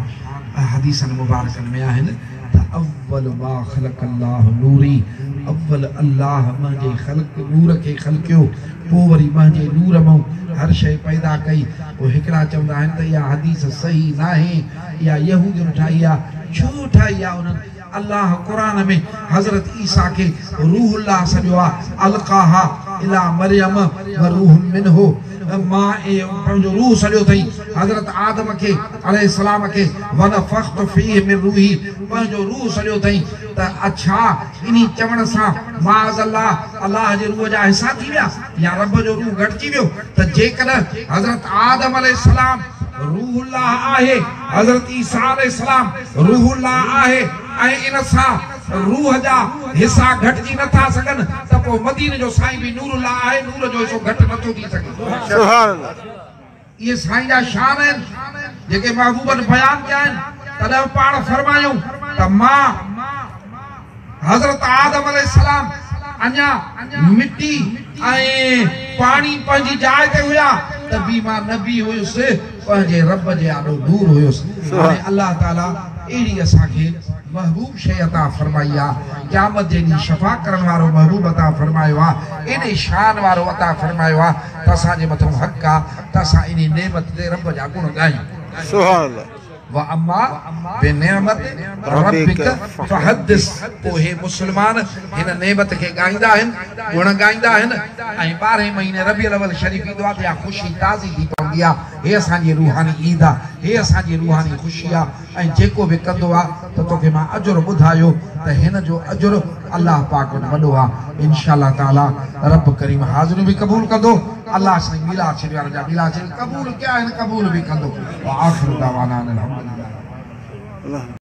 احاديثن مبارڪن ۾ آهن ته اول ما خلق الله نوري اول الله منهنجي خلق نور کي خلقيو پوء وري منهنجي نور مئون هر شيء پيدا ڪئي پوء هڪڙا چوندا آهن ته اها حديث صحيح ناهي اها يهودين ٺاهي آهي ڇو ٺاهي آهي انهن الله قرآن ۾ حضرت عيسيٰ کي روح الله سڏيو آهي، القاها الي مريم وروح منه، مان پنهنجو روح سڏيو اٿئي حضرت آدم کي عليه السلام کي ونفخت فيه من روحي پنهنجو روح سڏيو اٿئي ته اڇا انهي چوڻ سان معاذ الله الله جي روح جا حصا ٿي ويا يا رب جو روح گهٽجي ويو ته جيڪڏهن حضرت آدم عليه السلام روح الله آهي، حضرت عيسيٰ عليه السلام روح الله آهي ۽ ان سان روح جا حصا گهٽجي نه ٿا سگهن ته پوء مديني جو سائين به نور الله آهي، نور جو حصو گهٽ نه ٿو ٿي سگهي. سبحان الله. اهي سائين جا شان آهن جيڪي محبوبن بيان ڪيا آهن. تڏهن پاڻ فرمايائون ته مان حضرت آدم عليه السلام اڃا مٽي ۽ پاڻي پنهنجي جاء تي هيا ته به مان نبي هيس، پنهنجي رب جي آڏو نور هيس. هاڻي الله تعاليٰ اهڙي اسان کي محبوب شيء عطا فرمائي آ، قيامت جي ڏينهن شفاعت ڪرڻ وارو محبوب عطا فرمايو آ، ايڏي شان وارو عطا فرمايو آ ته اسان جي مٿئون حق آ ته اسان انهي نعمت تي رب جا گڻ ڳايون. سبحان الله. واما بنعمت ربک فحدث پوء هي مسلمان هن نعمت کي ڳائيندا آهن، گڻ ڳائيندا آهن ۽ ٻارهين مهيني ربيع الاول شريف ايندو آهي ته اها خوشي تازي ٿي پوندي آهي، هي اسان جي روحاني عيد آهي، هي اسان جي روحاني خوشي آهي ۽ جيڪو به ڪندو آهي ته توکي مان اجر ٻڌايو ته هن جو اجر الله پاڪ وٽ وڏو آهي، انشاء الله تعاليٰ رب ڪريم حاضريون به قبول ڪندو. الله سائين ميلاد شريف وارن جا ميلاد شريف قبول ڪيا آهن قبول به ڪندو واخر دعوانا ان الحمدلله.